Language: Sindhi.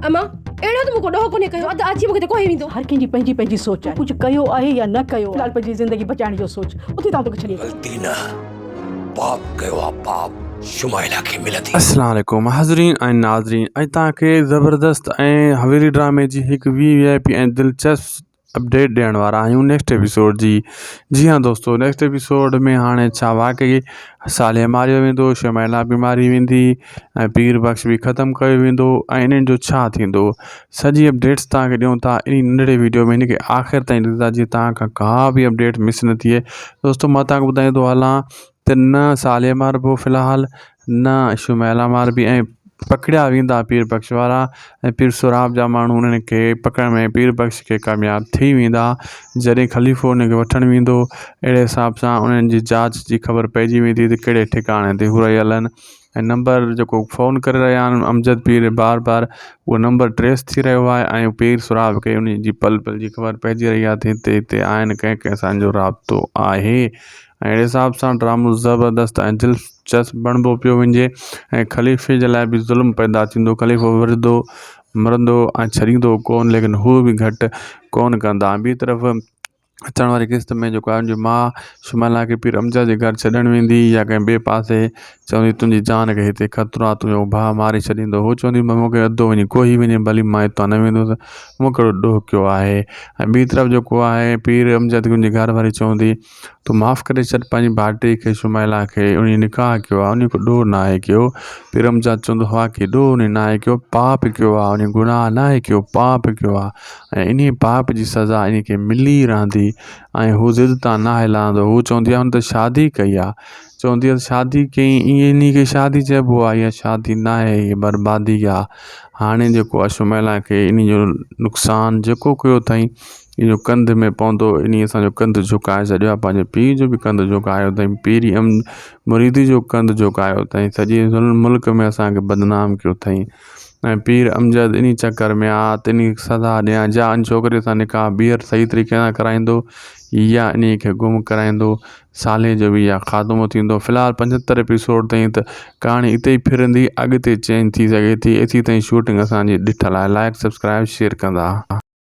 امان، اهڙو ته مون ڪو ڏوهه ڪونهي ڪيو، اڌ آڇي مون کي ته ڪوهي ويندو. هر ڪنهن جي پنهنجي پنهنجي سوچ آهي. ڪجهه ڪيو آهي يا نه ڪيو آهي. في الحال پنهنجي زندگي بچائڻ جو سوچ. اٿي ته آئون توکي ڇڏي اچان. غلطي نه پاپ ڪيو آ پاپ شمائلا کي ملندي. اسلام عليڪم حاضرين ۽ ناظرين اڄ توهان کي زبردست ۽ حويلي ڊرامي جي هڪ وي وي آء پي ۽ دلچسپ اپڊيٽ ڏيڻ وارا آهيون نيڪسٽ ايپيسوڊ جي جي ها دوستو نيڪسٽ ايپيسوڊ ۾ هاڻي ڇا واقعي صالح ماريو ويندو شمائلا به ماري ويندي ۽ پير بخش به ختم ڪيو ويندو ۽ انهن جو ڇا ٿيندو سڄي اپڊيٽس توهان کي ڏيون ٿا انهي ننڍڙي ويڊيو ۾ هن کي آخر تائين ڏسندا جيئن توهان کان ڪا به اپڊيٽ مس نه ٿئي دوستو مان توهان کي ٻڌائيندو هلان ته نه صالح ماربو في الحال نه شمائلا ماربي ۽ پڪڙيا ويندا پير بخش وارا ۽ پير سهراب جا ماڻهو انهن کي پڪڙڻ ۾ پير بخش کي ڪامياب ٿي ويندا جڏهن خليفو انهن کي وٺڻ ويندو اهڙي حساب سان انهن جي جاچ جي خبر پئجي ويندي ته ڪهڙي ٺڪاڻي تي هو رهيل آهن ۽ نمبر جيڪو فون ڪري رهيا آهن امجد پير بار بار اهو نمبر ٽريس ٿي رهيو آهي ۽ پير سهراب کي انهن جي پل پل جي خبر پئجي رهي آهي ته هتي هتي آهن ڪنهن ڪنهن سان جو رابطو آهي ۽ اهڙي حساب سان ڊرامو زبردست ۽ دلچسپ بڻبو پيو وڃي ۽ خليفي جي لاء به ظلم پيدا ٿيندو خليفو ورندو مرندو ۽ ڇڏيندو ڪونه ليڪن هو به گهٽ ڪونه ڪندا ٻي طرف اچڻ واري قسط ۾ جيڪو آهي ان جي ماء شمالا کي پير امجد جي گهر ڇڏڻ ويندي يا ڪنهن ٻئي پاسي چوندي تنهنجي جان کي هتي خطرو آهي تنهنجو ڀاء ماري ڇڏيندو هو چوندي مون کي اڌو وڃي ڪوهي وڃي ڀلي مان هتان نه ويندس مون ڪهڙو ڏوهه ڪيو آهي ۽ ٻي طرف جيڪو آهي پير امجد کي ان جي گهر واري چوندي تون معاف ڪري ڇڏ پنهنجي ڀائٽي کي شمائلا کي انهي نڪاح ڪيو آهي انهي ڪو ڏوهه ناهي ڪيو پير امجاد چوندو هو واقعي ڏوهه انهي ناهي ڪيو پاپ ڪيو آهي انهي گناهه ناهي ڪيو پاپ ڪيو آهي ۽ انهي پاپ جي سزا انهي کي ملي رهندي ۽ هو ضد تان ناهي لهندو هو چوندي آهي هن ته شادي ڪئي آهي چوندي آهي شادي ڪئي انهي کي شادي چئبو آهي اها شادي ناهي هي بربادي آهي هاڻي جيڪو آهي شمائلا کي انهي جو نقصان جيڪو ڪيو اٿائين اهو ڪنڌ ۾ پوندو انهيء اسان جو ڪنڌ جهڪائي ڇڏيو آهي پنهنجي پيء جو به ڪنڌ جهڪايو اٿئين پيري مريدي جو ڪنڌ جهڪايو اٿئين سڄي ملڪ ۾ اسان کي بدنام ڪيو اٿئين ۽ پير امجد انهي چڪر ۾ آ ته انهي کي سزا ڏيان يا ان ڇوڪري سان نڪاح ٻيهر صحيح طريقي سان ڪرائيندو يا انهي کي گم ڪرائيندو صالح جو به يا خاتمو ٿيندو في الحال پنجهتر ايپيسوڊ تائين ته ڪهاڻي اتي ئي ڦرندي اڳتي چينج ٿي سگهي ٿي ايسي تائين شوٽنگ اسان جي ڏٺل آهي لائڪ سبسڪرائب شيئر ڪندا.